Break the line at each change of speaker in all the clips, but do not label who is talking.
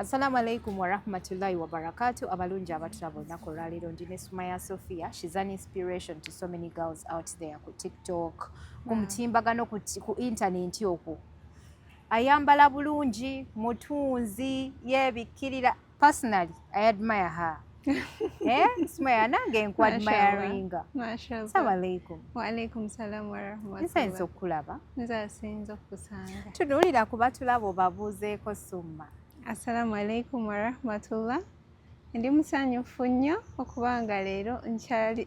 Assalamu alaikum warahmatullahi wabarakatu. Abalungi abatulaba olunaku olwaleero, ndi ne Sumaya Sophia. She's an inspiration to so many girls out there ku TikTok, ku mutimbagano, ku internet okwo. Ayambala bulungi, mutunzi, yeebikkirira. Personally, I admire her. Eh, Sumaya, nange nkuadmiringa. Assalamu alaikum.
Waalaikum salam warahmatullahi.
Nsanyusa okukulaba.
Nze asinza okukusanga.
Tunuulira ku batulaba, obabuuzeeko, Summa.
Assalamu alaikum warahmatullah. Ndi musanyufu nnyo okuba nga leero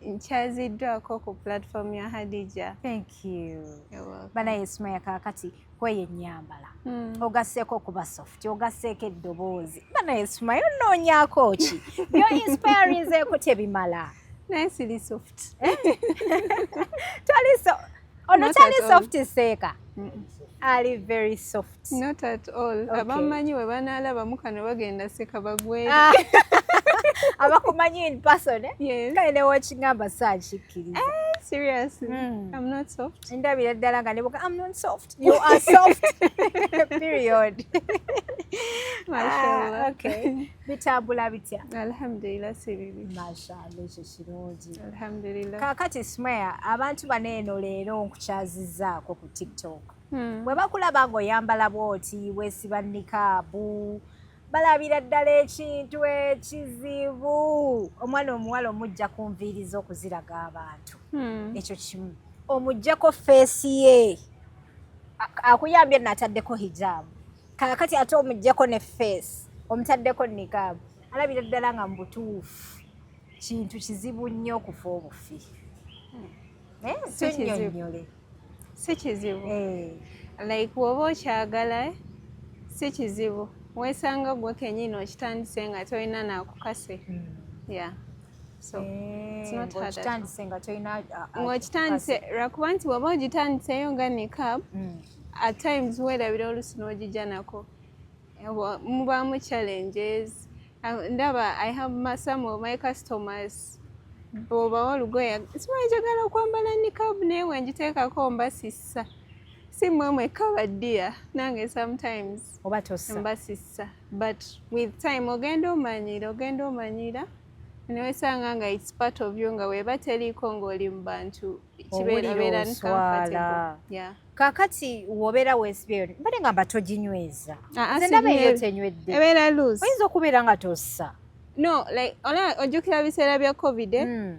nkyaziddwako ku platform ya Hadija.
Thank you.
You're welcome.
Banaye Sumaya, kaakati kweyo ennyambala, ogasseeko okuba soft, ogasseeko eddoboozi. Banaye Sumaya, onoonyaako ki? Byo inspirinzeeko tebimala.
Naye siri soft.
Tali so ono.
Not
tali
at all.
Soft seeka ali very soft.
Not at all.
Okay.
Abamanyi bwe banaalabamu kano bagenda seka bagwere.
Ah, abakumanyi in person, eh?
Yes.
Kale newokiŋŋamba saakikkiriza.
Seriously. I'm not soft.
Ndabira ddala nga nebuka, I'm not soft. You are soft, period.
Mashallah.
Ah, okay, bitambula bitya?
Alhamdulillah, si bibi.
Mashallah, ekyo kirungi.
Alhamdulillah.
Kaakati Sumaya, abantu bano eno leero nkukyazizzaako ku TikTok. Bwe bakulaba ng'oyambala bw'oti, weesiba nikaabu, balabira ddala ekintu ekizibu omwana omuwala omujja ku nviiri okuziraga abantu. Ekyo kimu, omuggyako face ye. Akuyambye n'ataddeko hijaabu, kaakati ate omuggyako ne face, omutaddeko nikaabu, alabira ddala nga mu butuufu kintu kizibu nnyo okufa obufi. Eh,
Si kizibu.
tunnyonnyole.
Si kizibu.
Eh.
Like bw'oba okyagala, si kizibu. Weesanga gwe kennyini okitandise nga tolina nakukase. Yeah, so it's not hard at all.
Ng'okitandise nga tolina
Ng'okitandise lwakuba nti bw'oba ogitandiseeyo nga niqab, at times weerabira oluusi n'ogijja nako. Mubaamu challenges. Ah, ndaba I have some of my customers, bw'obawa olugoye, simanyi njagala okwambala niqab, naye bwe ngiteekako mba sissa. Si mmwe mwekka baddiya, nange sometimes
oba tossa.
Mba sissa, but with time ogenda omanyiira, ogenda omanyiira, newesanga nga it's part of you, nga bweba teriiko ng'oli mu bantu
Owulira
kibeera
oswala.
uncomfortable, yeah.
Kaakati wobeera weesibyeyo, mbadde ngamba toginyweza.
Ah, ah,
Nze ndaba eyo tenywedde.
Ebeera loose.
Oyinza okubeera nga tossa.
No, like ola ojjukira biseera bya COVID, eh?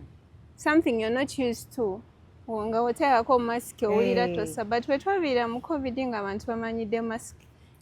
Something you're not used to, nga oteekako mask owulira tossa, but bwe twaviira mu COVID nga abantu bamanyidde mask,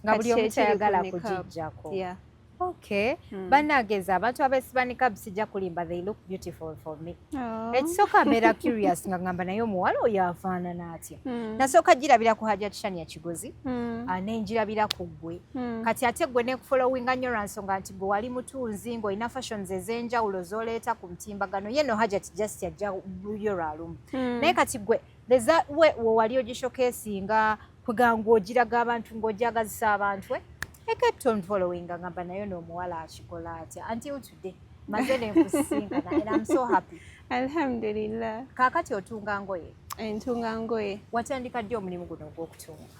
nga buli
kati
omu
kyekiri ku
tayagala
niqab.
Kugijjako.
Yeah.
Okay. Bannageza abantu abeesiba niqab, sijja kulimba, they look beautiful for me.
Oh.
Ekisooka mbeera curious nga ngamba, naye omuwala oyo afaanana atya? Nasooka girabira ku Hajat Shania Kigozi, ah, nenjirabira ku ggwe. Kati ate gwe nekufollowinga nnyo lwa nsonga nti gwe wali mutunzi ng'olina fashions ez'enjawulo z'oleeta ku mutimbagano. Ye no Hajat just yajja yo lwalumu. Naye kati gwe there's we wali ogishowcasinga kweganga ogiraga abantu ng'ojagazisa abantu, eh? I kept on following nga ngamba, naye n'omuwala akikola atya? Until today maze nenkusinkana and I'm so happy.
Alhamdulillah.
Kaakati otunga ngoye?
Entunga ngoye.
Watandika ddi omulimu guno ogw'okutunga?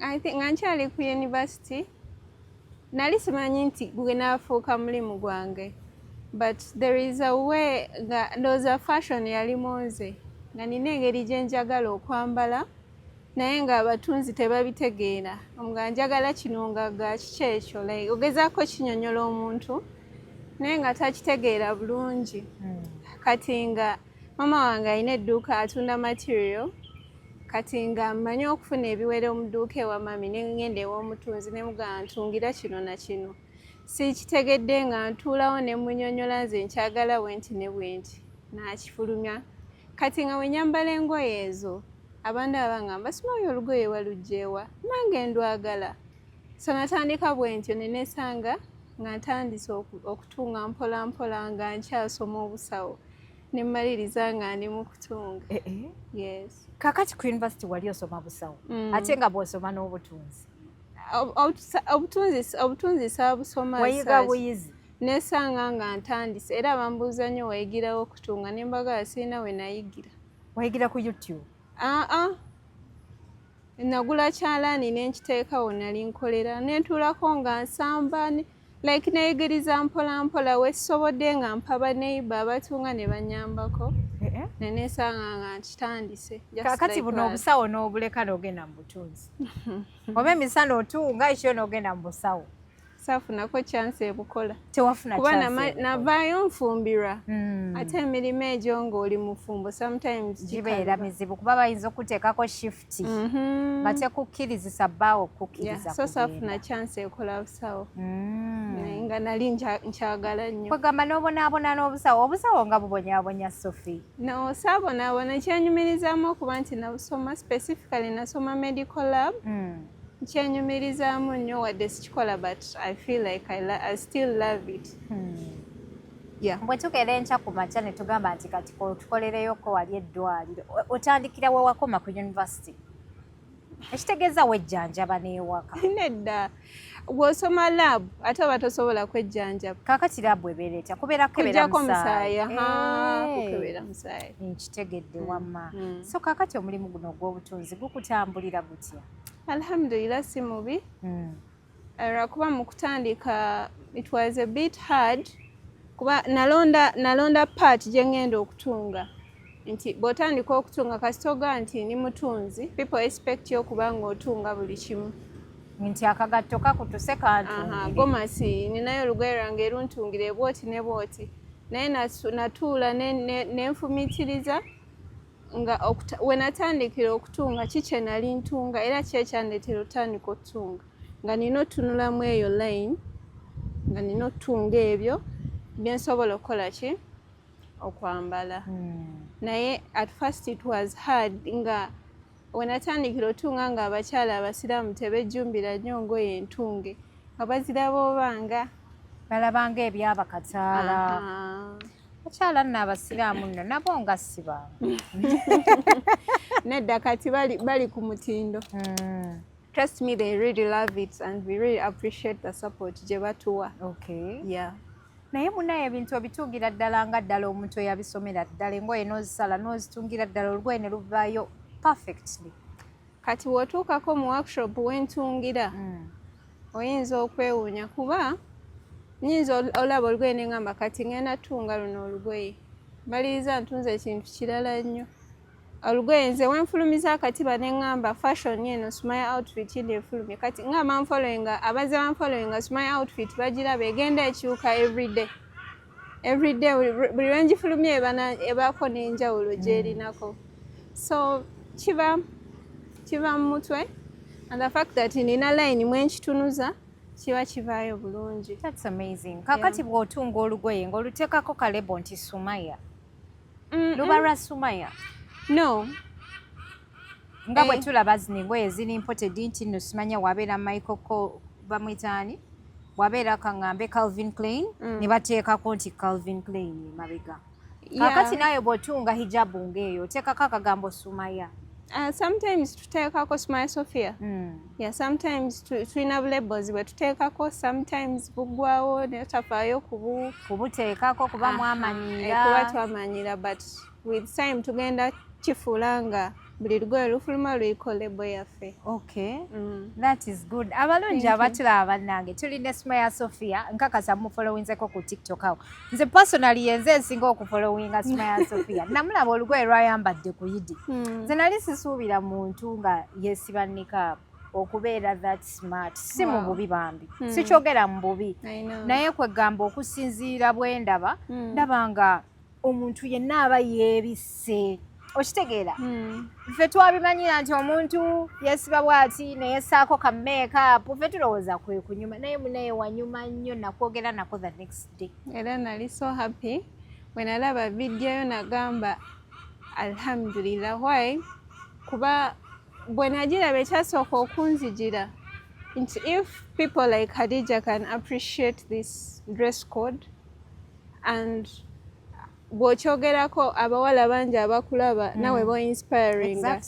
I think nga nkyali ku university. Nali simanyi nti gwenaafuuka mulimu gwange, but there is a way nga ndowooza fashion yalimu nze, nga nina engeri gye njagala okwambala, naye ng'abatunzi tebabitegeera, nga njagala kino nga ga kiki ekyo, like ogezaako kinyonyola omuntu naye nga takitegeera bulungi. Kati nga mama wange alina edduuka atunda material, kati nga mmanyi okufuna ebiwero mu dduuka ewa mami, ne ngenda ew'omutunzi ne mugamba, "Ntungira kino na kino, sikitegedde." Nga ntuulawo ne munyonyola, nze nkyagala bwe nti ne bwe nti, n'akifulumya. Kati nga bwe nyambala engoye ezo, abantu abangamba, "Simanyi olugoye waluggyewa, nange ndwagala." So natandika bwe ntyo ne neesanga nga ntandise okutunga mpola mpola nga nkyasoma obusawo, ne mmaliriza nga ndi mu kutunga.
Eh, eh.
Yes.
Kaakati ku university wali osoma busawo, ate nga bw'osoma n'obutunzi?
Obutunzi saabusoma.
Wayiga buyizi?
Nesanga nga ntandise, era bambuuza nnyo, "Wayigirawo okutunga?" Ne mbagamba, "Sirina we nayigira."
Wayigira ku YouTube?
Aa. Nagula kyalaani nenkiteekawo, nali nkolera, nentuulako nga nsamba, like neyigiriza mpola mpola wesobodde, nga mpa baneiba abatunga ne banyambako, nenesanga nga nkitandise.
Kakati buno obusawo n'obuleka n'ogenda mu butunzi, oba emisana otunga, ekyo n'ogenda mu busawo?
Saafunako chance ebukola.
Tewafuna?
Kuba navaayo nfumbirwa, ate emirimu egyo ng'oli mufumbo sometimes
gibeera mizibu, kuba bayinza okuteekako shift nga tekukkirizisa bbaawo okukkiriza.
So saafuna chance ekola busawo, naye nga nali nkyagala nnyo.
Kwegamba n'obonaabona n'obusawo, obusawo nga bubonyaabonya, Sophie?
No, saabonaabona. Kyenyumirizaamu okuba nti nabusoma, specifically nasoma medical lab. Nkyenyumirizaamu nnyo wadde sikikola, but I feel like I still love it. Yeah.
Bwe tukeera enkya ku makya ne tugamba nti kati tukolereyoko wali eddwaliro, otandikira we wakoma ku university, ekitegeeza wejjanjaba n'ewaka?
Nedda, bw'osoma lab ate oba tosobola kwejjanjaba.
Kakati lab ebeera etya? Kubeera kukebera?
Kujjako musaayi, kukebera musaayi.
Nkitegedde wamma. So kakati omulimu guno ogw'obutunzi gukutambulira gutya?
Alhamdulillah, si mubi, lwakuba mu kutandika it was a bit hard, kuba nalonda part gye ngenda okutunga, nti bw'otandika okutunga, kasita ogaa nti ndi mutunzi, people expect you okuba nga otunga buli kimu.
Nti akagatto kakutuse, kantungire.
Gomasi ninayo olugoye lwange eruntungire bwoti ne bwoti, naye natuula nenfumiitiriza nga we natandikira okutunga ki kye nali ntunga, era ki ekyandeetera otandika okutunga, nga nina otunulamu eyo line, nga nina otutunga ebyo byensobola okukola ki okwambala. Naye at first it was hard, nga wenatandikira otunga nga abakyala abasiraamu tebejjumbira nnyo ngoye entunge, nga baziraba obanga
balabanga ebyabakataala. Bakyala nno abasiraamu nno nabo nga si bangu.
Nedda, kati bali ku mutindo. Trust me, they really love it and we really appreciate the support gye batuwa. Yeah.
Naye munaye ebintu obitungira ddala nga ddala omuntu eyabisomera ddala, engoye n'ozisala n'ozitungira ddala, olugoye ne luvaayo perfectly?
Kati bw'otuukako mu workshop wentungira, oyinza okwewuunya, kuba nyinza olaba olugoye neŋŋamba kati ngenda tunga luno olugoye, maliriza ntunze ekintu kirala nnyo. Olugoye nze wenfulumiza akatiba neŋŋamba fashion eno, Sumaya Outfit ino efulumye kati, nga banfollowinga, abazze banfollowinga, Sumaya Outfit bagiraba egenda ekyuka everyday, everyday, buli lwengifulumya ebaako n'enjawulo gyerinako. So kiba mu mutwe, and the fact that nina line mwenkitunuza, kiba kivaayo bulungi.
That's amazing. Kakati bw'otunga olugoye ng'oluteekako ka label nti Sumaya, luba lwa Sumaya?
No.
Nga bwe tulaba zino engoye ziri imported, nti nno simanya wabeera Michael ko bamwitaani, wabeera kaŋŋambe Calvin Klein, ne bateekako nti Calvin Klein emabega. Kakati naawe bw'otunga hijabu ng'eyo, oteekako akagambo Sumaya?
Sometimes tuteekako Sumaya Sophia. Yeah, sometimes tulina bulabels bwe tuteekako, sometimes buggwawo ne tutafaayo kubu
kubuteekako kuba mwamanyira.
Kuba twamanyira, but with time tugenda kifuula nga buli lugoye lufuluma luliko label yaffe.
Okay. That is good. Abalungi abatulaba bannange, tuli ne Sumaya Sophia. Nkakasa mufollowinzeko ku TikTok awo. Nze personally yenze nsinga okufollowinga Sumaya Sophia. Namulaba olugoye lwayambadde ku Idi. Nze nali sisuubira muntu nga yeesiba niqab okubeera that smart. Si mu bubi bambi, sikyogera mu bubi, naye kwegamba okusinziira bwe ndaba, ndaba nga omuntu yenna aba yeebisse, okitegeera? Ffe twabimanyira nti omuntu yeesiba bw'ati neyesaako ka makeup, ffe tulowooza kwe kunyuma, naye munaye wanyuma nnyo. Nakwogera nako the next day.
Era nali so happy bwe nalaba vidiyo yo, nagamba alhamdulillah. Why? Kuba bwe nagiraba, ekyasooka okunzijira nti if people like Hadija can appreciate this dress code, and bw'okyogerako abawala bangi abakulaba, nawe boinspiringa,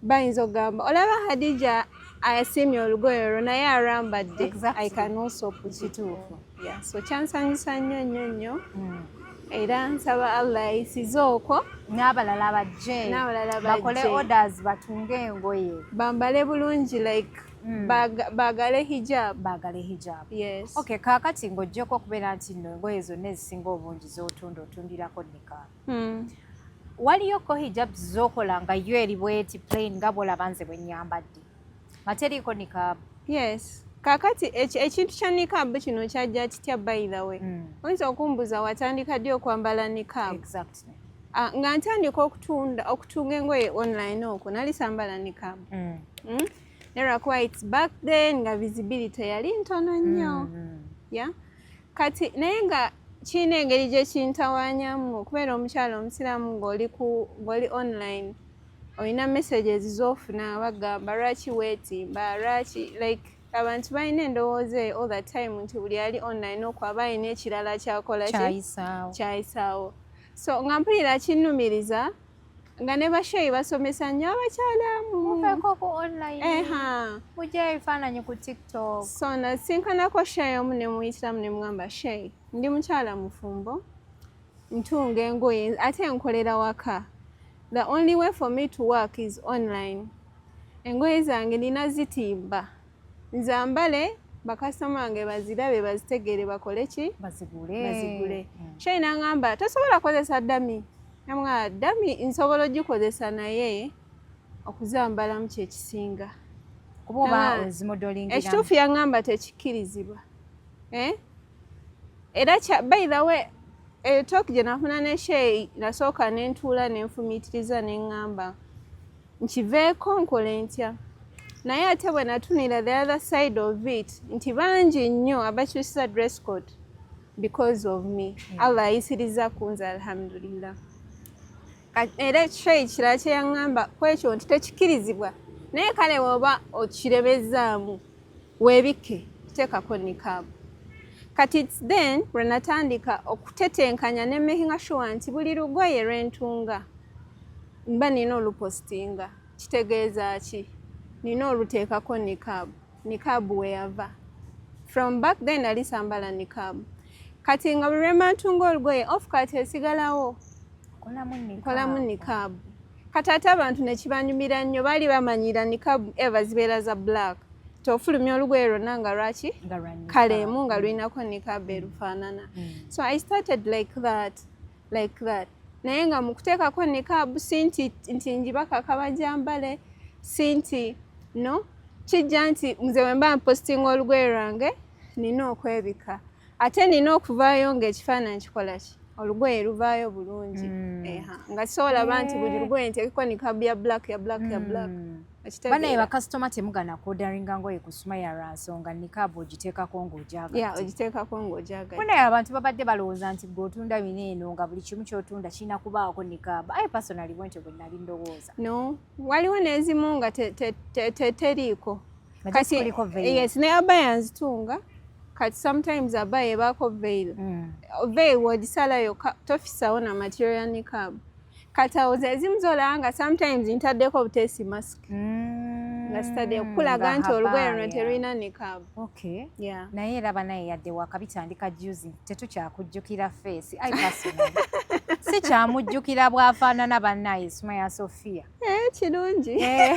bayinza okugamba, olaba Hadija asiimye olugoye olwo naye alwambadde, I can also put it.
Kituufu.
Yeah, so kyansanyusa nnyo nnyo nnyo. Era nsaba Allah ayisize okwo.
N'abalala bajje.
N'abalala
bakole
bajje.
Orders, batunge engoye.
Bambale bulungi, like baagale hijab.
Baagale hijab.
Yes.
Okay, kaakati ng'oggyeko okubeera nti nno engoye zonna ezisinga obungi z'otunda otundirako niqab, waliyoko hijab z'okola nga yo eri bweti plain nga bw'olaba nze bwe nnyambadde, nga teriiko niqab?
Yes, kaakati ekintu kya niqab kino kyajja kitya, by the way? Oyinza okumbuuza, watandika ddi okwambala niqab?
Exactly.
Ah, nga ntandika okutunda, okutunga engoye online okwo, nali sambala niqab. Naye lwakuba it's back then nga visibility yali ntono nnyo. Yeah, kati naye nga kirina engeri gye kintawaanyamu okubeera omukyala omusiraamu ng'oli online, olina messages z'ofuna, bagamba lwaki weetimba, lwaki, like abantu balina endowooza eyo all the time nti buli ali online okwo aba alina ekirala kyakola ki.
Kyayisaawo.
Kyayisaawo. So nga mpulira kinnumiriza nga ne basheyi basomesa nnyo abakyala
muveeko ku online,
eha,
mugyeyo ebifaananyi ku TikTok.
So nasinkanako sheyi omu ne muyitiramu ne mugamba, "Sheyi, ndi mukyala mufumbo, ntunga engoye ate nkolera waka. The only way for me to work is online. Engoye zange nina zitimba nzambale, bakasitoma bange bazirabe, bazitegeere, bakole ki?
Bazigule.
Bazigule." Sheyi n'aŋŋamba, "Tosobola kukozesa dummy?" Namugamba, "Dummy nsobola ogikozesa, naye okuzambalamu kyekisinga."
Kuba oba ozimodelingiramu.
Ekituufu yaŋŋamba tekikkirizibwa. Eh? Era by the way, talk gye nafuna ne sheyi, nasooka ne ntuula ne nfumiitiriza ne ŋŋamba nkiveeko, nkole ntya? Naye ate bwe natunira the other side of it nti bangi nnyo abakyusiza dress code because of me. Allah ayisiriza ku nze, alhamdulillah. Era sheyi kirala kye yaŋŋamba ku ekyo nti tekikkirizibwa, naye kale bw'oba okirebezzaamu weebikke, teekako niqab. Kati it's then lwe natandika okutetenkanya ne making sure nti buli lugoye lwentunga mba nina olupostinga. Kitegeeza ki? Nina oluteekako niqab. Niqab weyava. From back then nali sambala niqab. Kati nga buli lwemba ntunga olugoye, off cut esigalawo,
Kolamu niqab.
Nkolamu niqab. Kati ate abantu ne kibanyumira nnyo, baali bamanyira niqab eva zibeera za black, tofulumya olugoye lwonna nga lwaki?
Nga lwa niqab.
Kaleemu nga lulinako niqab erufaanana. So I started like that, like that. Naye nga mu kuteekako niqab, si nti njibakaka bajambale, si nti no kijja nti nze bwe mba mpostinga olugoye lwange nina okwebika, ate nina okuvaayo ng'ekifaananyi kikola ki, olugoye luvaayo bulungi. Eha, nga soolaba nti buli lugoye nteekeko niqab ya black, ya black, ya black. Okitegeera?
Banaye bakasitoma, temugana kuorderinga ngoye ku Sumaya lwa nsonga niqab ogiteekako ng'ogyagadde.
Yeah, ogiteekako ng'ogyagadde.
Banaye abantu babadde balowooza nti gwe otunda bino eno nga buli kimu ky'otunda kirina kubaako niqab. Aye personally bwentyo bwe nali ndowooza.
No, waliwo n'ezimu nga teriiko.
Nga just kuliko veil.
Yes, ne abaya nzitunga. Kati sometimes abaya ebaako veil. Veil w'ogisala yokka tofisawo na material ya niqab. Kati awo ze ezimu z'olaba nga sometimes ntaddeko obuteesi mask, nga sitadde kulaga nti olugoye luno terulina niqab.
Okay.
Yeah.
Naye era banaye, yadde wakabitandika juzi, tetukyakujjukira face. I personally sikyamujjukira bw'afaanana. Bannaye, Sumaya Sophia.
Eh, kirungi.
Eh.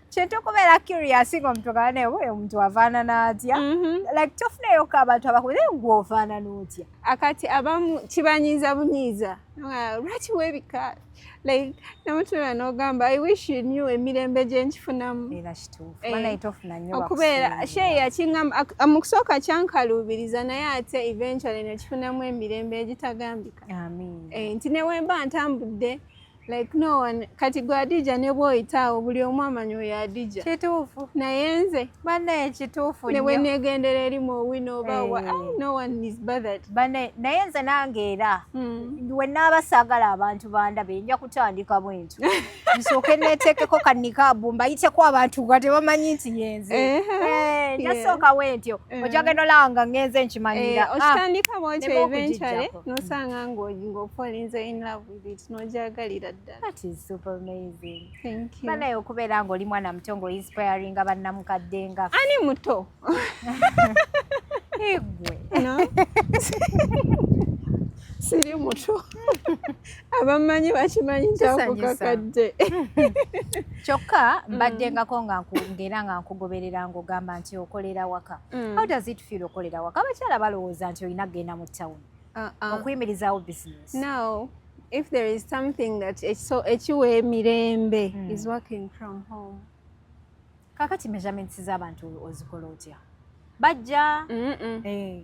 Kintu kubeera curious ng'omuntu gaba naye oba oyo omuntu afaanana atya. Like tofunayoko abantu abakuze gwe ofaanana otya?
Akati abamu kibanyiiza bunyiiza. Nga, "Lwaki weebika?" Like namutunula n'ogamba, "I wish you knew emirembe gye nkifunamu."
Era kituufu.
Eh,
banaye tofuna nnyo
okubeera
bakusuubira.
Sheyi yakiŋŋamba mu kusooka kyankaluubiriza, naye ate eventually nekifunamu emirembe egitagambika.
Amiina.
Eh, nti ne wemba ntambudde, like no one, kati gwe Adija ne bw'oyitaawo buli omu amanyi oyo Adija.
Kituufu.
Naye nze
Banaye kituufu
ne bwe
nnyo.
neegendera eri mu owino oba wa,
Eh.
ah, no one is bothered.
Banaye, naye nze nange era we naaba saagala abantu bandabe, nja kutandika bwentyo, nsooke neeteekeko ka niqab, mbayiteko abantu nga tebamanyi nti yenze. Eh, nja sooka bwentyo, ojagenda olaba nga ngenze nkimanyira.
Eh, okitandika bwotyo,
neme
eventually
okugijjako.
nosanga ng'ofallinze in love with it, n'ogyagalira ddala.
That is super amazing.
Thank you.
Banaye, okubeera ng'oli mwana muto ng'oinspiringa bannamukadde nga
Ani muto?
Igwe.
No. Abamanyi bakimanyi nti ako
Kisanyusa.
kakadde.
Kyokka mbaddengako nga ng'era nga nkugoberera ng'ogamba nti okolera waka. How does it feel okolera waka? Abakyala balowooza nti olina kugenda mu town
Uh-uh.
okuyimirizaawo business.
Now, if there is something that so ekiwa emirembe is working from home.
Kakati measurements z'abantu ozikola otya? Bajja? Eh.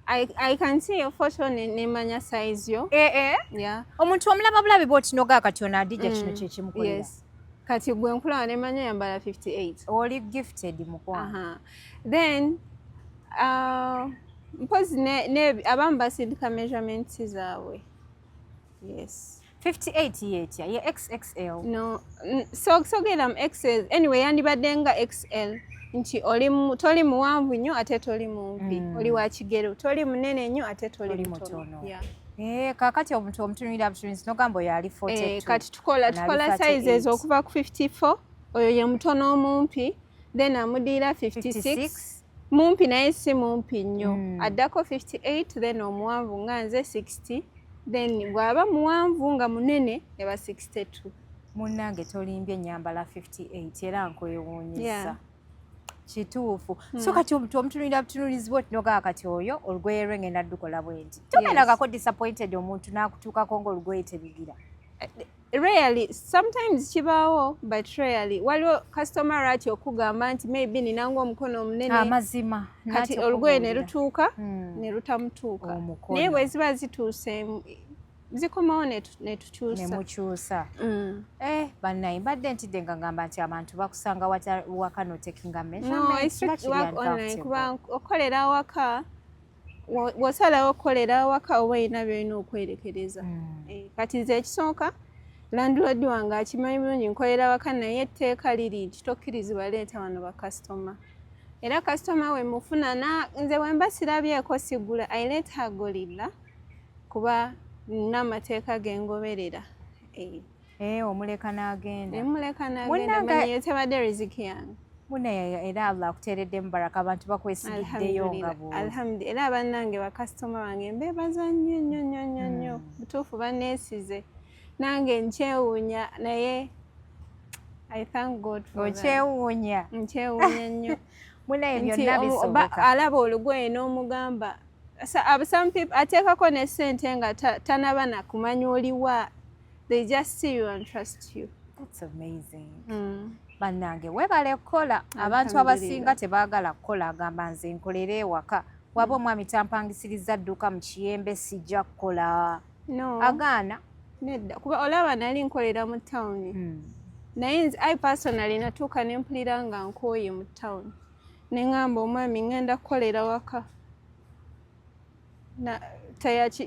I can see your photo nemanya size yo.
Eh, eh.
Yeah.
Omuntu omulaba bulabi bw'oti nogaa kati ono Hadija kino kyekimukolera.
Yes. Kati gwe nkulaba nemanya yambala 58.
Oli gifted, mukwano.
Aha. Then mpozi ne abamu basindika measurements zaabwe. Yes.
58 yeetya ye XXL?
No, so sogera mu XL. Anyway, yandibadde nga XL nti oli toli muwanvu nnyo ate toli mumpi. Oli wa kigero, toli munene nnyo ate toli
Toli
mutono.
mutono.
Yeah.
Eh, kaakati omuntu omutunulira butunuzi nogamba oyo ali 42.
Eh, kati tukola
ono ali
tukola
38.
Sizes okuva ku 54, oyo ye mutono omumpi, then amudiira 56,
56.
mumpi naye si mumpi nnyo, addako 58, then omuwanvu nga nze 60, then bw'aba muwanvu nga munene eba 62.
Munnange tolimbye, nyambala 58 era nkwewuunyisa. Kituufu. So kati omuntu omutunulira butunulizi bwoti nogaa kati oyo olugoye lwe ngenda ddukola bwe nti, togendagako disappointed omuntu n'akutuukako ng'olugoye tebigira?
Rarely, sometimes kibaawo, but rarely. Waliwo customer lwaki okugamba nti maybe ninanga omukono omunene.
Amazima.
Kati
Nati
olugoye ne
okubuulira.
lutuuka ne lutamutuuka.
Omukono.
Naye bwe ziba zituuse zikomawo ne tukyusa.
Ne mukyusa. Eh, bannaye, mbadde ntidde nga ngamba nti abantu bakusanga waka notakinga
No, I
measurements, nga
strict
kiri
work online
uncomfortable.
kuba okolera awaka, bw'osalawo okukolera awaka oba olina byolina okwerekereza. Eh, kati nze ekisooka landlord wange akimanyi bulungi nkolera waka, naye etteeka liri nti tokkirizibwa leeta wano bakasitoma, era kasitoma we mufuna na nze bwe mba sirabyeko sigula. I let her go kuba nina amateeka ge ngoberera. Eh,
Eh, omuleka n'agenda.
Nemuleka n'agenda, manyi tebadde riziki yange.
Munaye, era Allah akuteereddemu baraka, abantu bakwesigiddeyo nga bw'oli.
Alhamdulillah. Era bannange bakasitoma bange mbeebaza nnyo nnyo nnyo nnyo nnyo. Butuufu banneesize, nange nkyewuunya, naye I thank God for that.
Okyewuunya?
Nkyewuunya nnyo.
Munaye,
Nti
byonna bisoboka.
Alaba olugoye n'omugamba some people ateekako ne ssente nga tanaba na kumanya oliwa. They just see you and trust you.
That's amazing. Bannange, weebale kukola. Abantu abasinga tebaagala kukola, agamba nze nkolere ewaka, waba omwami tampangisiriza dduuka mu Kiyembe sijja kukola.
No.
Agaana.
Nedda, kuba olaba nali nkolera mu tawuni, naye nze I personally natuuka ne mpulira nga nkooye mu tawuni, ne ŋŋamba omwami ŋŋenda kukolera waka.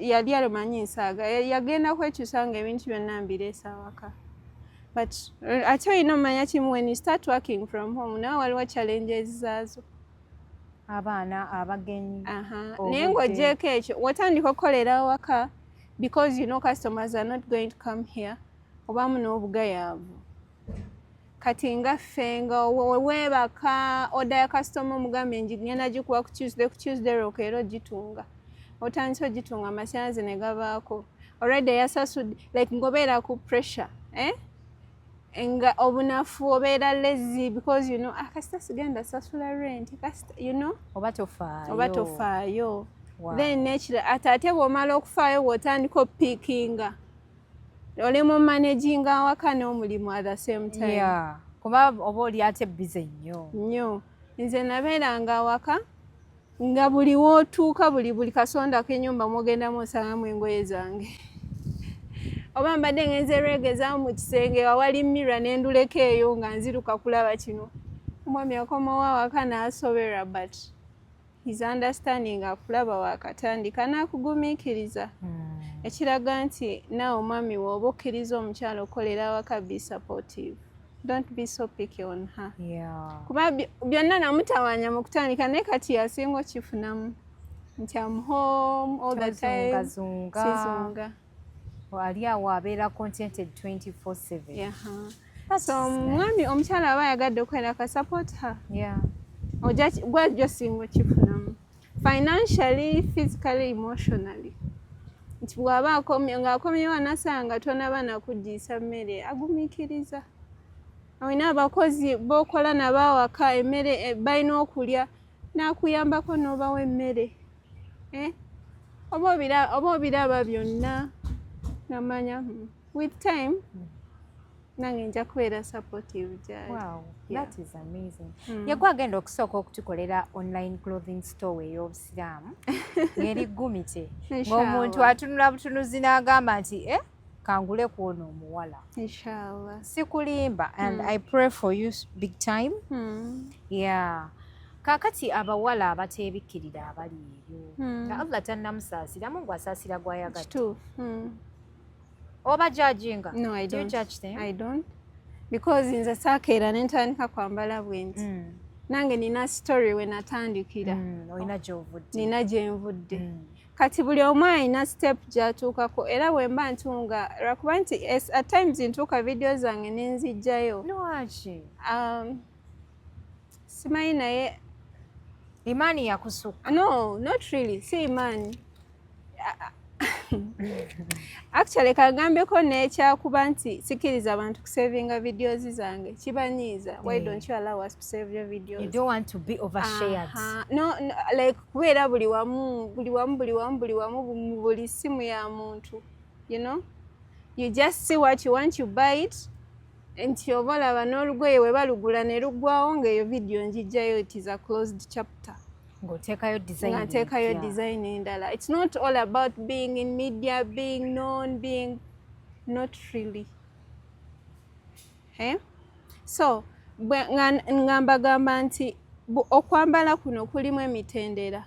Yali alumanyi nsaaga. Yagenda kwekyusa nga ebintu byonna mbireese awaka. But ate olina omanya kimu, when you start working from home nawe waliwo challenges zaazo.
Abaana, abagenyi.
Aha.
Obudde.
Naye ng'oggyeeko ekyo, wotandika okukolera awaka, because you know customers are not going to come here, obaamu n'obugayaavu. Kati nga ffe nga weebaka order ya customer omugambe ngenda gikuwa ku Tuesday, ku Tuesday lwokeera ogitunga, otandise ogitunga amasannyalaze ne gavaako, already yasasudde, like ng'obeera ku pressure, eh? Nga obunafu, obeera lazy because you know, ah, kasita sigenda sasula rent, kasita you know.
Oba tofaayo.
Oba tofaayo.
Wow.
Then nekira ate bw'omala okufaayo, bw'otandika opiikinga, oli mu managinga awaka n'omulimu at the same time.
Yeah. Kuba oba oli ate busy nnyo.
Nnyo. Nze nabeeranga awaka nga buli wootuuka, buli kasonda k'ennyumba mwogendamu osangamu engoye zange, oba mbadde ngenze lwegezaamu mu kisenge awali mirror nenduleka eyo nga nziruka kulaba kino. Omwami akomawo awaka n'asoberwa, but his understanding, akulaba wakatandika n'akugumiikiriza, ekiraga nti naawe omwami w'oba okkiriza omukyala okukolera awaka, be supportive, don't be so picky on her. Kuba byonna namutawaanya mu kutandika, naye kati yasinga okifunamu nti am home all the time.
Tozungazunga.
Sizunga.
Ali awo abeera contented 24/7.
Yeah.
That's
So
nice.
omwami, omukyala aba ayagadde okukolera ka, support her. Ojja gwajja osinga okifunamu financially, physically, emotionally, nti Nti bw'aba akomye, ng'akomyewo anasanga tonaba nakugiisa mmere, agumiikiriza. Olina abakozi b'okola nabo awaka, emmere balina okulya, n'akuyambako n'obawa emmere, eh? Oba obiraba byonna, namanya with time nange nja kubeera supportive gyali.
Wow, that is amazing. Yegwe agenda okusooka okutukolera online clothing store ey'obusiraamu ng'eri gumite, ng'omuntu atunula butunuzi n'agamba nti, "Eh, kangule ku ono omuwala."
Inshallah.
Sikulimba, and I pray for you big time. Yeah, kaakati abawala abateebikkirira abali eyo, nga Allah tannamusaasira, Mungu asaasira gwayagadde.
Kituufu.
Oba judginga?
No, I
Do you
don't.
judge them?
I don't. Because nze saakeera ne ntandika kwambala bwe nti. Nange nina story we natandikira.
Olina gy'ovudde.
Nina gye nvudde. Kati buli omu alina step gy'atuukako, era bwe mba ntunga, lwakuba nti at times ntuuka video zange ne nzijjayo.
Lwaki?
Simanyi naye.
Imaani yakusukka?
No, not really, si imaani. Actually, kagambeko n'ekyakuba nti sikiriza abantu kusavinga videos zange, kibanyiiza. Why don't you allow us to save your videos?
You don't want to be overshared.
Aha. No, like kubeera buli wamu, buli wamu, buli wamu, buli wamu, mu buli simu ya muntu. You just see what you want, you buy it. Nti oba olaba n'olugoye we balugula ne luggwawo, ng'eyo video njijjayo, it is a closed chapter.
Ng'oteekayo design
Nga nteekayo
empya.
design endala. It's not all about being in media, being known, being not really. Eh? So nga mbagamba nti okwambala kuno kulimu emitendera.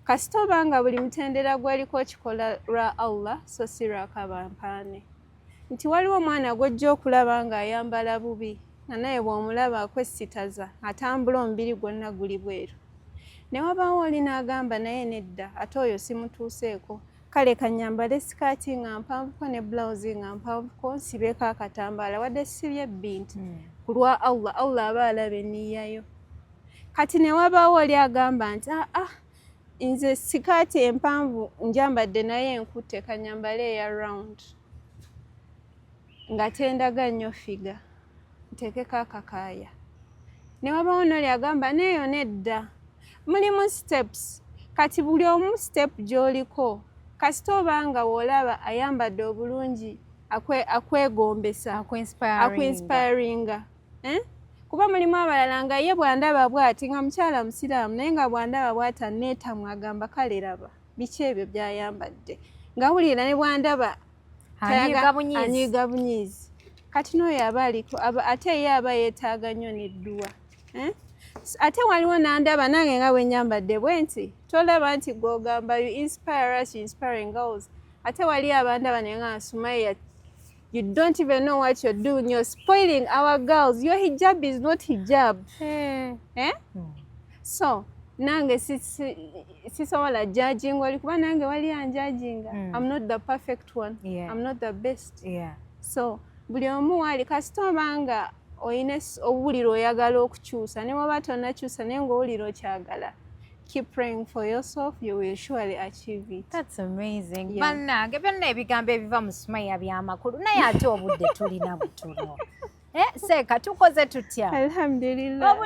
Kasita oba nga buli mutendera gwaliko okikola lwa Allah, so si lwa kabampaane. Nti waliwo omwana gw'ojja okulaba ng'ayambala bubi, nga naye bw'omulaba akwessitaza, atambula omubiri gwonna guli bweru. Ne wabaawo oli n'agamba, "Naye nedda, ate oyo simutuuseeko, kale kanyambale sikaati nga mpanvuko ne blouse nga mpanvuko, nsibeeko akatambaala wadde sibye binti ku lwa Allah." Allah aba alaba enniyayo. Kati ne wabaawo oli agamba nti, "Aa, ah, nze sikaati empanvu njambadde naye enkutte, kanyambale eya round nga tendaga nnyo figure, nteekeko akakaaya." Ne wabaawo n'oli agamba, "Neeyo nedda." Mulimu steps. Kati buli omu step gy'oliko, kasita oba nga w'olaba ayambadde obulungi akwegombesa, akuinspiringa, eh? Kuba mulimu abalala nga ye bw'andaba bw'ati, nga mukyala musiraamu, naye nga bw'andaba bw'ati aneetamwa, agamba, "Kale raba biki ebyo by'ayambadde?" Ng'awulira ne bw'andaba anyiiga bunyiizi. Kati n'oyo aba aliko, ate ye aba yeetaaga nnyo n'edduwa, eh? Ate waliwo n'andaba nange nga bwe nyambadde bwe nti, tolaba nti gw'ogamba you inspire us, you inspiring girls. Ate wali abandaba naye nga, "Sumaya, you don't even know what you're doing, you're spoiling our girls, your hijab is not hijab." Hey. Eh? So nange sisobola judging wali, kuba nange wali anjudginga. I'm not the perfect one. I'm not the best. So buli omu wali, kasita obanga oyina owulira oyagala okukyusa, ne waba tonnakyusa naye ng'owulira okyagala, keep praying for yourself, you will surely achieve it.
That's amazing. Yeah. Bannange, byonna ebigambo ebiva mu Sumaya byamakulu, naye ate obudde tulina butono. Eh, seeka tukoze tutya?
Alhamdulillah.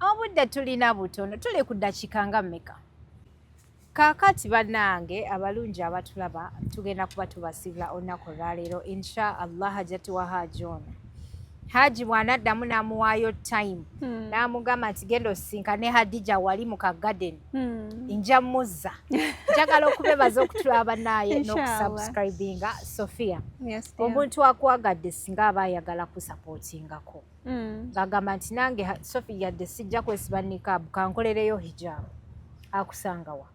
Obudde tulina butono, tuli ku ddakiika nga mmeka? Kaakati bannange abalungi abatulaba, tugenda kuba tubasibula olunaku olwaleero, insha Allah. Hajati wa Haji ono, Haji bw'anaddamu n'amuwaayo time, n'amugamba nti genda osinkane Hadija wali mu kagadeni, nja muzza. Njagala okubebaza okutulaba naye n'okusubscribinga. Sophia, omuntu akwagadde singa aba ayagala kusupportingako, ng'agamba nti, "Nange Sophie, yadde sijja kwesiba nikaabu, kankolereyo hijab," akusangawa?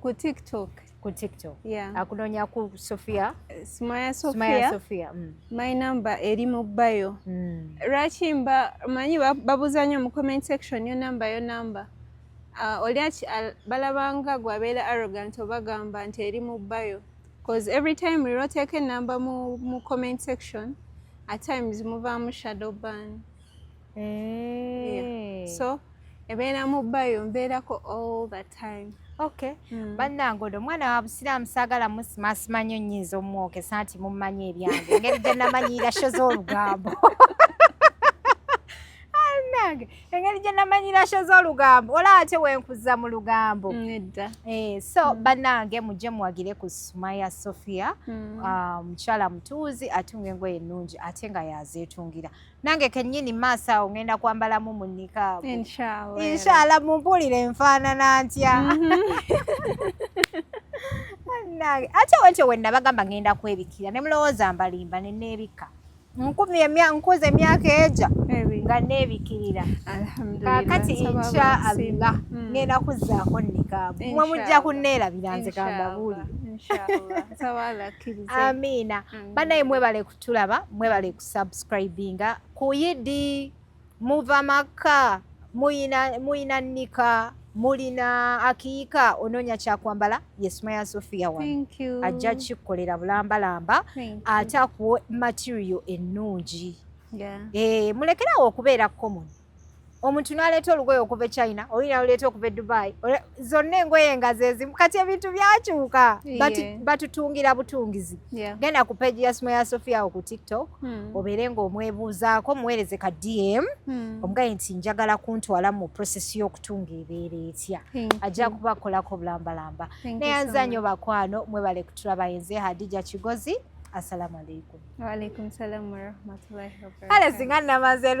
Ku TikTok.
Ku TikTok?
Yeah.
Akunoonya ku Sophia?
Sumaya.
Sumaya.
Sophia.
Sophia.
My number eri mu bio. Lwaki mba manyi babuuza nnyo mu comment section, "Yo number, yo number." Oli balabanga gwabeera arrogant obagamba nti eri mu bio, cause every time lwoteeka enamba mu comment section, at times muvaamu shadow ban.
Eh.
So Ebeera mu bio, mbeerako all the time.
Okay. Bannange, ono omwana wa busiraamu, saagala musimaasima nnyo, nnyinza omwokesa nti mummanyi ebyange, engeri gye namanyirira show z'olugambo. Bannange, engeri gye namanyira show z'olugambo, olaba ate wenkuza mu lugambo.
Nedda.
So bannange, mujje muwagire ku Sumaya Sophia. Mukyala mutuuzi, atunga engoye ennungi ate nga yazeetungira. Nange kennyini maaso awo ngenda kwambalamu mu nikaabu.
Inshallah.
Inshallah, mumpulire enfaanana ntya. Bannange, ate wentyo we nabagamba ngenda kwebikira ne mulowooza mbalimba, ne neebikka. Nkumi nkuza emyaka eja
Ebi.
nga neebikirira.
Alhamdulillah.
Kaakati
Nsaba
insha
abakusiima.
Allah ngenda kuzzaako nikaabu, mwe mujja
Inshallah.
kunneerabira, nze kambabuulire.
Inshallah. Nsaba Allah akkirize.
Amiina.
Amiina.
Bannaye, mwebale kutulaba, mwebale kusubscribinga ku Yidi. Muva Makka, muyina nika, mulina akiika, onoonya kyakwambala, ye Sumaya Sofia wano.
Thank you.
Ajja kikkolera bulambalamba
Thank you.
ate akuwa material ennungi. Mulekerawo okubeera common. Omuntu n'aleeta olugoye okuva e China, oli n'aluleeta okuva e Dubai, zonna engoye nga zezimu. Kati ebintu byakyuka. Batutungira butungizi. Genda ku page ya Sumaya Sofia awo ku TikTok, obeere ng'omwebuuzaako, muweereze ka DM, omugaye nti njagala kuntwala mu process y'okutunga, ebeera etya.
Thank
Ajja
you.
kubakolako bulambalamba.
Thank you so
Neyanza nnyo
much.
bakwano, mwebale kutulaba. Yenze Hadija Kigozi, assalamu alaikum.
Wa alaikum salam wa rahmatullahi wa
Kale
barakatuh.
singa namaze.